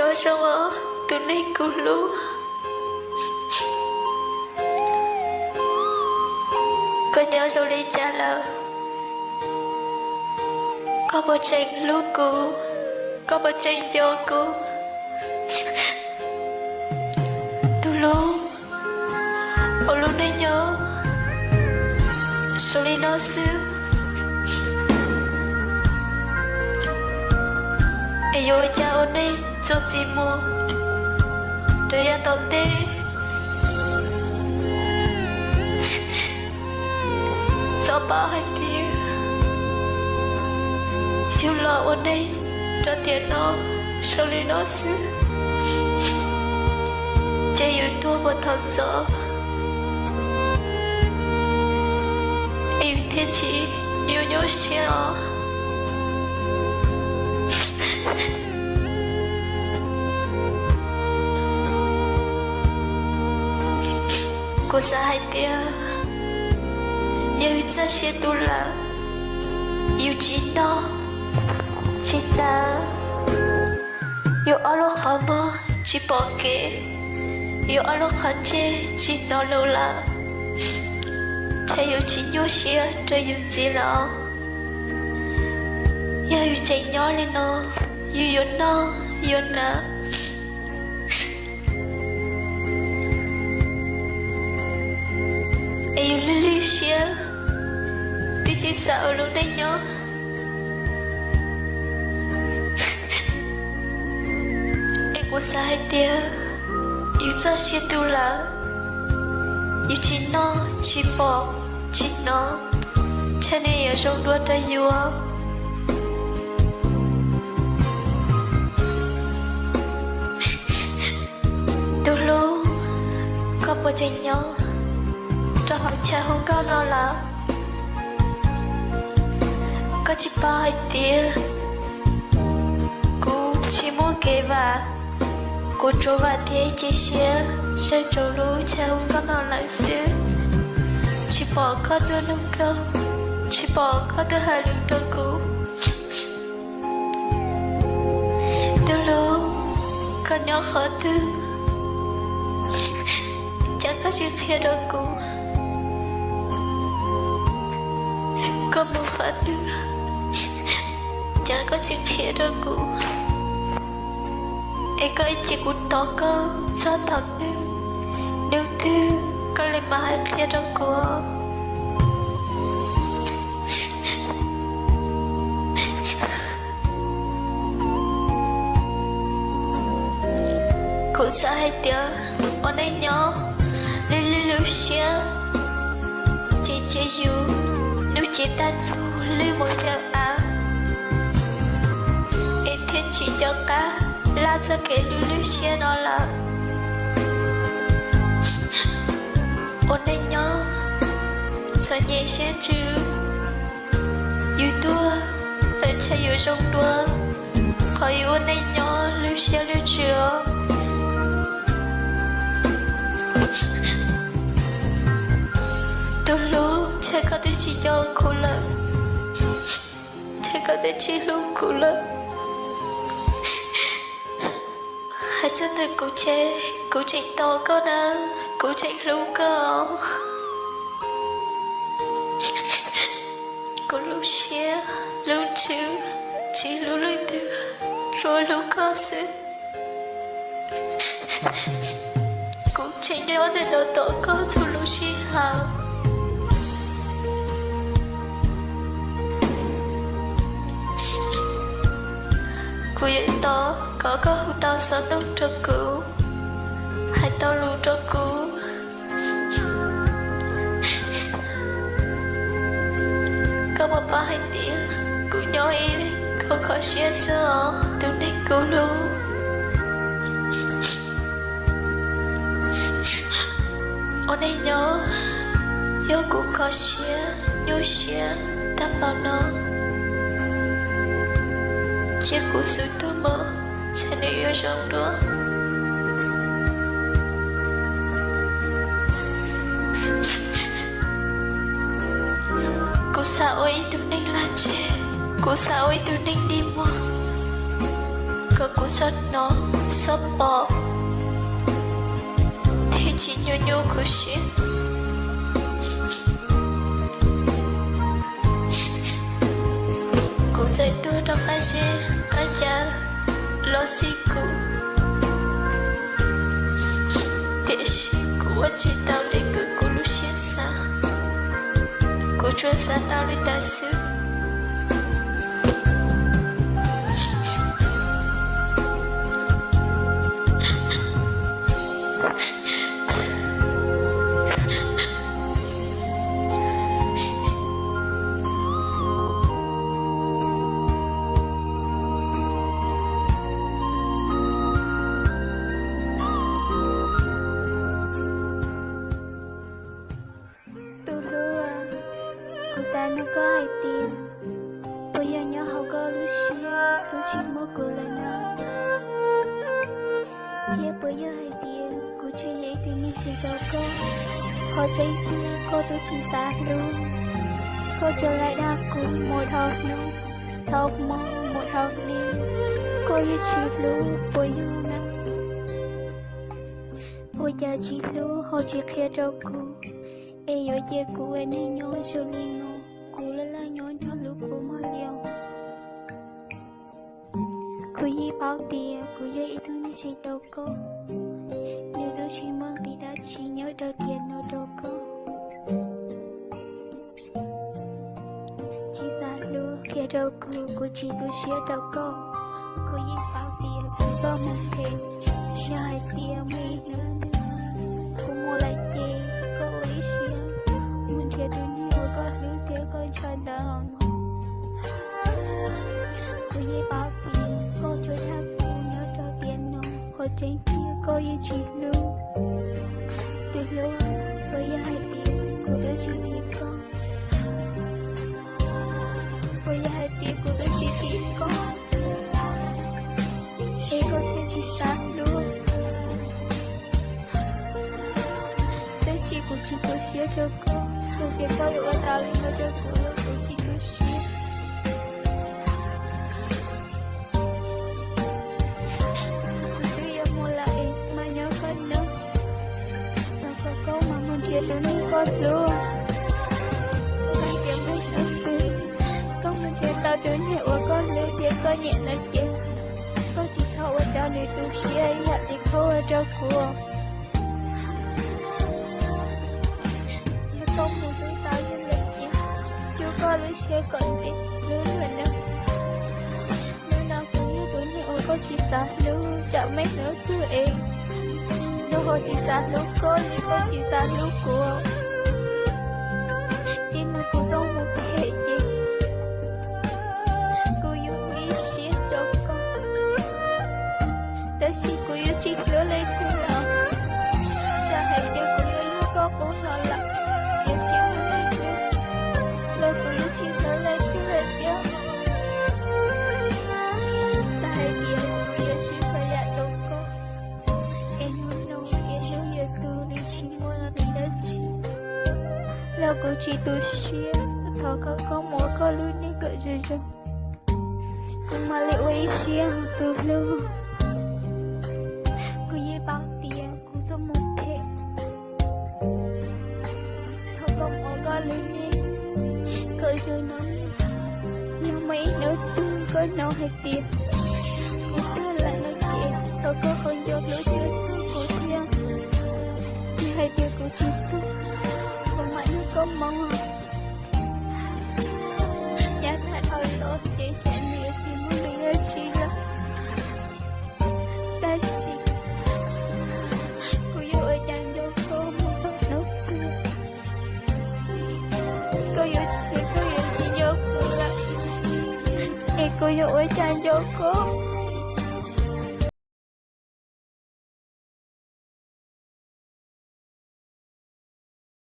Nyob zoo os, tus neeg kuv hlub. Koj nyob zoo li cas lawm? Koj puas tseem hlub kuv? Koj puas tseem nco kuv? Tus hlub, ua lub neej nyob zoo li no xwb, es yuav ua cas ua neej txuas ntxiv mus rau yav tom ntej? Txhob paub hais tias yus los ua neej rau tiam no zoo li no xwb, ces yus tuag puas tau txog, es yus thiaj tsis nyuaj nyuaj siab os. Kuv xav hais tias yog yus txoj sia tu lawm, yus tsis noj tsis hnav, yus ob lub qhov muag tsis pom kev, yus ob lub qhov ntsej tsis hnov lus lawm, ces yus tsis nyuaj siab rau yus ntxiv lawm. Yog yus tseem nyob li no, yus yuav noj yuav hnav, es yus lwj lwj siab, twb tsis xav ua lub neej nyob. Es kuv xav hais tias yus txoj sia tu lawm, yus tsis noj tsis pom tsis hnov, ntshe nws yuav zoo dua rau yus. Tus hlub, koj puas tseem nyob rau hauv chav hu nkauj no lawm? Koj tsis paub hais tias kuv tsis muaj kev vam, kuv tsuas vam thiab cia siab saib rau lub chav hu nkauj no lawm xwb. Tsis pom koj tuaj nug nkauj, tsis pom koj tuaj hais lus rau kuv. Tus hlub, koj nyob qhov twg, cas koj tsis qhia rau kuv? Koj mus qhov twg, cas koj tsis qhia rau kuv? Es koj cia kuv tos koj txog thaum twg, hnub twg koj li mam hais qhia rau kuv. Kuv xav hais tias ua neej nyob lwj lwj lub siab, ces cia yus lub cev tag nrho lwj mus rau av, es thiaj tsis nco qab laj txoj kev lwj lub siab no lawm. Ua neej nyob txom nyem siab ntsws, yus tuag lawm ntshe yuav zoo dua qhov yus ua neej nyob lwj siab lwj ntsws os. Tus hlub, ntshe koj twb tsis nco kuv lawm, ntshe koj twb tsis hlub kuv lawm. Hais txog ntawm kuv ces kuv tseem tos koj na, kuv tseem hlub koj. Kuv lub siab lub ntsws tsis hlub leej twg, tsuas hlub koj xwb. Kuv tseem nyob ntawm no tos koj txhua lub sij hawm. Kuv yuav tos kom koj hu tau xov tooj rau kuv, hais tau lus rau kuv. Koj puas paub hais tias kuv nyob ib leeg kho kho siab xwb os, tus neeg kuv hlub. Ua neej nyob, yog kuv kho siab nyuaj siab tag npaum no, cia kuv xub tuag mus, ntshe nws yuav zoo dua. Kuv xav ua ib tug neeg lag ntseg, kuv xav ua ib tug neeg dig muag. kom kuv txhob hnov, txhob pom, thiaj tsis nyuaj nyuaj kuv siab. Kuv txawm tuag rau qab zeb qab ca los xij kuv, tiam sis kuv ua tsis tau li uas kuv lub siab xav, kuv tsuas xav tau li ntawd xwb. Tus hlub, kuv xav nug koj hais tias, puas yog nyob hauv koj lub siab twb tsis muaj kuv lawm no? Thiab puas yog hais tias kuv tsis yog ib tug neeg zoo rau koj? Qhov tseeb tiag koj twb tsis xav hlub, koj tsuas lam dag kuv mus dhau hnub, dhau hmo, mus dhau hli, koj yeej tsis hlub puas yog na? Ua cas tsis hlub ho tsis qhia rau kuv, es yuav cia kuv ua neeg nyob zoo li no, kuv laj laj nyob nrog hlub kuv mog lios. Kuv yeej paub tias kuv yog ib tug neeg tsis tau koj, nws twb tsis muaj nqis dab tsi nyob rau tiam no rau koj. Tsis xav hlub qhia rau kuv, kuv tsis tu siab rau koj. Kuv yeej paub tias kuv txoj hmoo phem, yog hais tias muaj ib hnub twg kuv mus lawm ces koj ua ib siab mus nrhiav tus neeg uas koj hlub thiab koj ntshaw ntawd hauv no. Kuv yeej paub tias koj tsuas dag kuv nyob rau tiam no, qhov tseeb tiag koj yeej tsis hlub. Tus hlub, puas yog hais tias kuv twb tsis hlub koj? Puas yog hais tias kuv twb tsis hlub koj, es koj thiaj tsis xav hlub? Tab sis kuv tsis tu siab rau koj, txawm tias koj yuav ua tau li no rau kuv los kuv tsis tu siab. Kuv twb yuav mus lawm es mas nyob koj no, thov kom koj mam mus nrhiav tus neeg koj hlub. Txawm tias muaj hnub twg koj mus nrhiav tau tus neeg uas koj hlub thiab koj nyiam no ces koj tsis txhob ua rau nws tu siab ib yam li koj ua rau kuv. Yog koj mus hlub tau yog lawm ces rub koj lub siab kom ntev hlub luag nawb. Hnub no kuv yog tus neeg uas koj tsis xav hlub, tsam muaj hnub twg es nws ho tsis xav hlub koj li koj tsis xav hlub kuv, ces nws kuv txoj hmoo phem ces kuv yuav ua ib siab rau koj, tab sis kuv yuav tsis hlub leej twg lawm. Txawm hais tias kuv yuav yug koj qub los lawm, yuav tsis muaj leej twg, los kuv yuav tsis hlub leej twg lawm thiab. Txawm hais tias kuv yuav tsis txhua yam rau koj, es hnub no es hnub yuav tu li tsis muaj nqis dab tsi, los kuv tsis tu siab, thov koj, koj mus ua koj lub neej kom zoo zoo, kuv mam li ua ib siab tus hlub. Kuv yeej paub tias kuv txoj hmoo phem, thov koj mus ua koj lub neej kom zoo no. Yog muaj ib hnub twg koj hnov hais tias kuv tuag lawm no ces thov koj ho nco hlub siab tuag kuv thiab. Yog hais tias kuv tsis tuag, kuv mam nrog koj mus. Yav tag dhau los ces tsam nws yuav tsis muaj nqis dab tsi lawm, tab sis kuv yuav ua cas nco koj mus txog hnub twg? Koj yuav tsis, koj yuav tsis nco kuv lawm, es kuv yuav ua cas nco koj?